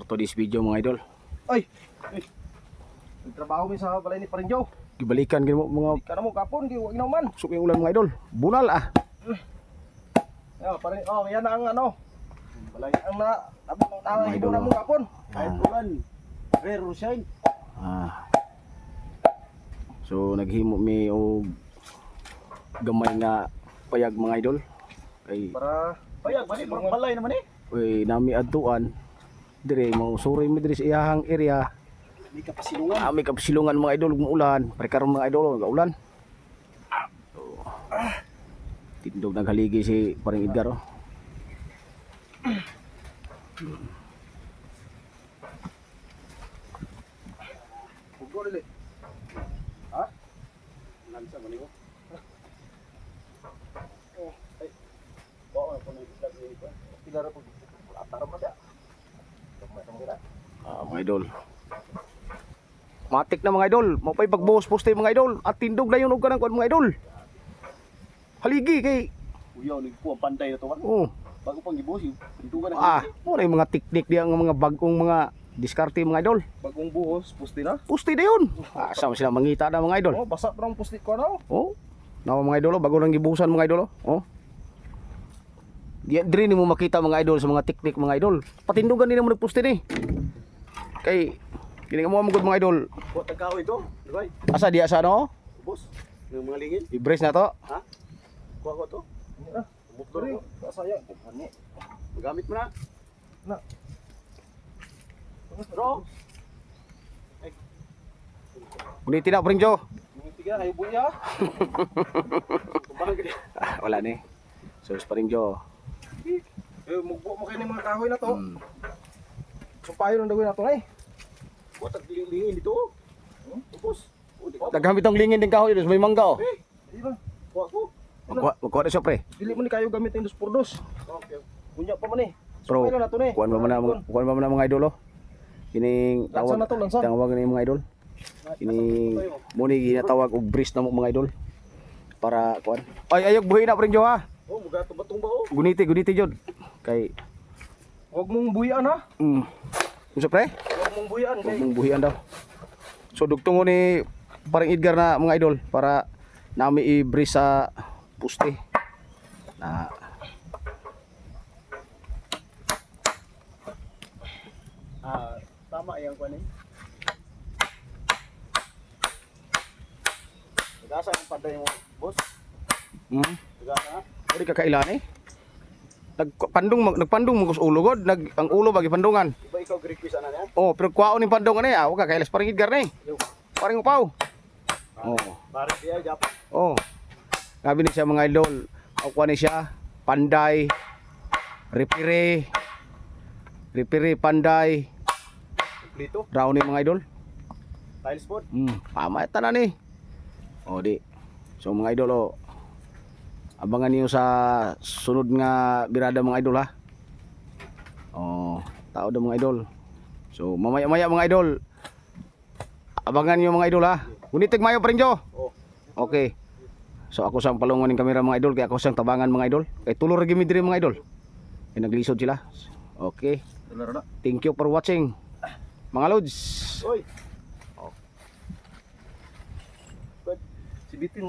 For today's video, mga idol. Ay! Ay! Nagtrabaho mi sa balay ni Parinjo. Gibalikan gid mo mga Di ka na mo kapon, di wag man. suk yung ulan, mga idol. Bunal ah. Ya, pare, oh, yan ang ano. Balay ang na na Mga idol, na mo oh. kapon. Kahit ulan, rare or shine. Ah. So naghimo mi og gamay nga payag, mga idol. Kay Para Payag, bali, parang balay naman eh. uy, nami adtuan dire mo suri mi dire sa iyahang area. May kapasilungan. Ah, may kapsilungan, mga idol, ug ulan. Pare karon, mga idol, ulan. So, tindog naghaligi si Paring Edgar oh. Pugo dili. Lansa man ko. Oh, ay. Bao na po ng isla ni ito. Pila ra pag atar man siya. Ah, mga idol. Matik na, mga idol. Mapay pagbuhos poste, mga idol. At tindog na yun og kanang kuan, mga idol. Haligi kay Uyaw nagpo ang panday na to man. oh. Bago pang gibuhos, yung pintugan na. Ah, mo na yung mga teknik diya nga mga bagong mga diskarte, mga idol. Bagong buhos, pusti na. Puste na yun. Ah, sama sila mangita na, mga idol. Oh, basa pa ang pusti ko na. Oh. Nawa, mga idol, oh, bago lang gibuhusan, mga idol oh. Oh. Di diri nimo makita, mga idol, sa mga teknik, mga idol. Patindugan din mo nagpuste ni. Kay kini mo mo gud, mga idol. Buat ang kahoy ito. Di Asa diya sa ano? Ubos. Ng mga lingin. I-brace na to. Ha? Kuha ko to. Na. Buktor Diri, ko. sayang ani. Magamit mo na. Na. Bro. Gunitin na, Pring Joe. Tiga kayo buya. Kumbahan ka di. Ah, wala ni. So, Paring Joe. Eh, mugbo mo kayo ng mga kahoy na to. Sumpayon ang dagoy na to ay. Buat ang lingin dito. Ubos. Oh, di ka. Daghang bitong lingin din kahoy, may mangga oh. Eh, Di ba? kuha ko. Magkuha, magkuha na siya, pre. Dili mo ni kayo gamit ang 2x2. Okay. Kunya pa man eh. Bro, Sumpayon na to ni. kuan ba man na mga, kuan ba man na, mga idol oh. Kining tawag Lansa na to, lansa. tawag ni mga idol. Kining mo ni ginatawag og brace na mo, mga idol. Para kuan. Ay ayog buhi na, Pring Joe ha. Oh, muga tumba-tumba oh. Guniti, guniti jud. Kay Huwag mong buyan ha. Unsa, pre? Huwag mong buyan Huwag kay. mong buhian daw. So dugtungo ni Paring Edgar na, mga idol, para nami i-brace sa puste. Na Ah, tama yang kuan eh. Nagasa ang panday mo, boss. Nagasa. Uri ka kailan eh. Nagpandong nagpandong mo kus ulo god, nag ang ulo bagi pandungan. Iba ikaw request ana niya? Oh, pero kuwaon ni pandungan eh. Ah, ka kailas Paring Edgar ni. Yo. Paring upaw. Oh. Pare diya Japan. Oh. Sabi ni siya, mga idol, ako ni siya, panday, ripire, ripire, panday, Kompleto. round ni, mga idol. Tiles board. Tama tanan ni. Oh, di. So mga idol oh, abangan niyo sa sunod nga birada, mga idol ha. Oh, tao daw, mga idol. So mamaya-maya, mga idol. Abangan niyo, mga idol ha. Ngunit mayo pa rin Jo. Oh. Okay. So ako sang palungon ng kamera, mga idol, kaya ako sang tabangan, mga idol. Kay tulor ra gimi diri, mga idol. Kay naglisod sila. Okay. Dala ra na. Thank you for watching, mga lods. Oy. Si Bitin mo.